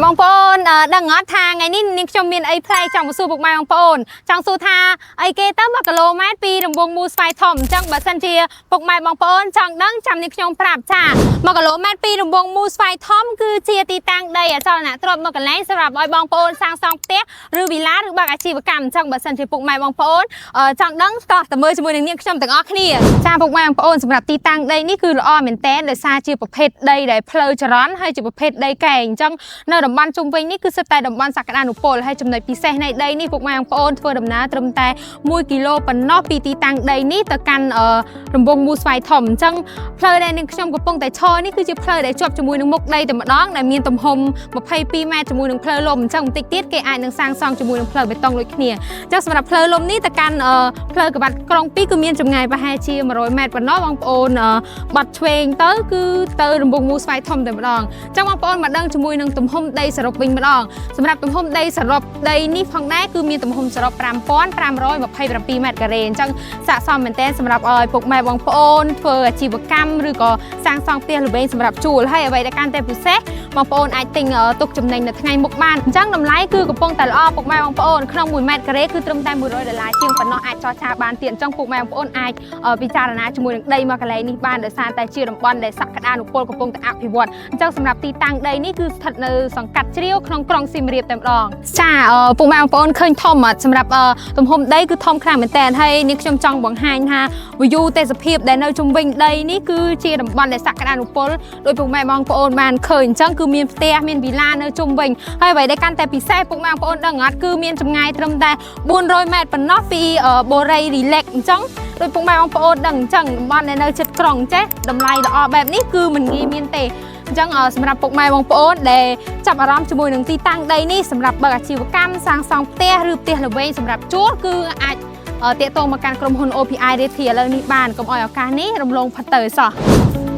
បងប្អូនដឹងអត់ថាថ្ងៃនេះនាងខ្ញុំមានអីប្លែកចង់មកសួរពុកម៉ែបងប្អូនចង់សួរថាអីគេទៅ1គីឡូម៉ែត្រពីរង្វង់មូលស្វាយធំអញ្ចឹងបើសិនជាពុកម៉ែបងប្អូនចង់ដឹងចាំនាងខ្ញុំប្រាប់ចា1គីឡូម៉ែត្រពីរង្វង់មូលស្វាយធំគឺជាទីតាំងដីអចលនទ្រព្យមួយកន្លែងសម្រាប់ឲ្យបងប្អូនសាងសង់ផ្ទះឬវីឡាឬបើកអាជីវកម្មអញ្ចឹងបើសិនជាពុកម៉ែបងប្អូនចង់ដឹងតោះទៅមើលជាមួយនឹងនាងខ្ញុំទាំងអស់គ្នាចាពុកម៉ែបងប្អូនសម្រាប់ទីតាំងដីនេះគឺល្អមែនទែនដោយសារជាប្រភេទដីដែលផ្លូវចរន្តហើយជាប្រភេទដីកែងអញ្ចឹងនៅតំបន់ជុំវិញនេះគឺសុទ្ធតែតំបន់សក្តានុពលហើយចំណុចពិសេសនៃដីនេះពុកម៉ែបងប្អូនធ្វើដំណើរត្រឹមតែ1គីឡូប៉ុណ្ណោះពីទីតាំងដីនេះទៅកាន់រង្វង់មូលស្វាយធំអញ្ចឹងផ្លូវដែលនាងខ្ញុំកំពុងតែឈរនេះគឺជាផ្លូវដែលជាប់ជាមួយនឹងមុខដីតែម្ដងដែលមានទំហំ22ម៉ែត្រជាមួយនឹងផ្លូវលំអញ្ចឹងបន្តិចទៀតគេអាចនឹងសាងសង់ជាមួយនឹងផ្លូវបេតុងដូចគ្នាអញ្ចឹងសម្រាប់ផ្លូវលំនេះទៅកាន់ផ្លូវក្បាត់ក្រុង2គឺមានចម្ងាយប្រហែលជា100ម៉ែត្រប៉ុណ្ណោះបងប្អូនបាត់ឆ្វេងទៅគឺទៅរង្វង់មូលស្វាយធំតែម្ដងអញ្ចឹងបងប្អូនមកដឹងជាមួយនឹងទំហំដីសរុបវិញម្ដងសម្រាប់ទំហំដីសរុបដីនេះផងដែរគឺមានទំហំសរុប5527ម៉ែត្រការ៉េអញ្ចឹងស័ក្តិសមមែនទែនសម្រាប់ឲ្យពុកម៉ែបងប្អូនធ្វើអាជីវកម្មឬក៏សាងសង់ផ្ទះល្វែងសម្រាប់ជួលហើយអ្វីដែលកាន់តែពិសេសបងប្អូនអាចទិញទុកចំណេញនៅថ្ងៃមុខបានអញ្ចឹងតម្លៃគឺកំពុងតែល្អពុកម៉ែបងប្អូនក្នុង1ម៉ែត្រការ៉េគឺត្រឹមតែ100ដុល្លារជាងប៉ុណ្ណោះអាចចរចាបានទៀតអញ្ចឹងពុកម៉ែបងប្អូនអាចពិចារណាជាមួយនឹងដីមកកន្លែងនេះបានដោយសារតែជាតំបន់ដែលសក្តានុពលកំពុងតែអភិវឌ្ឍអញ្ចឹងសម្រាប់ទីតាំងដីនេះគឺស្ថិតនៅសង្កាត់ជ្រាវក្នុងក្រុងសៀមរាបតែម្ដងចាពុកម៉ែបងប្អូនឃើញធំអត់សម្រាប់ទំហំដីគឺធំខ្លាំងមែនតើហើយនេះខ្ញុំចង់បង្ហាញថា view ទេសភាពដែលនៅជុំវិញដីនេះគឺជាតំបន់ដែលសក្តានុពលដោយពុកម៉ែបងប្អូនបានឃើញអញ្ចឹងគឺមានផ្ទះមានវីឡានៅជុំវិញហើយអ្វីដែលកាន់តែពិសេសពុកម៉ែបងប្អូនដឹងអត់គឺមានចម្ងាយត្រឹមតែ400ម៉ែត្រប៉ុណ្ណោះពីបូរី Relax អញ្ចឹងដោយពុកម៉ែបងប្អូនដឹងអញ្ចឹងតំបន់ដែលនៅជិតក្រុងចេះតម្លៃល្អបែបនេះគឺមិនងាយមានទេអញ្ចឹងសម្រាប់ពុកម៉ែបងប្អូនដែលចាប់អារម្មណ៍ជាមួយនឹងទីតាំងដីនេះសម្រាប់បើកអាជីវកម្មសាងសង់ផ្ទះឬផ្ទះល្វែងសម្រាប់ជួលគឺអាចទាក់ទងមកកាន់ក្រុមហ៊ុន OPI Realty ឥឡូវនេះបានកុំឲ្យឱកាសនេះរំលងផុតទៅសោះ។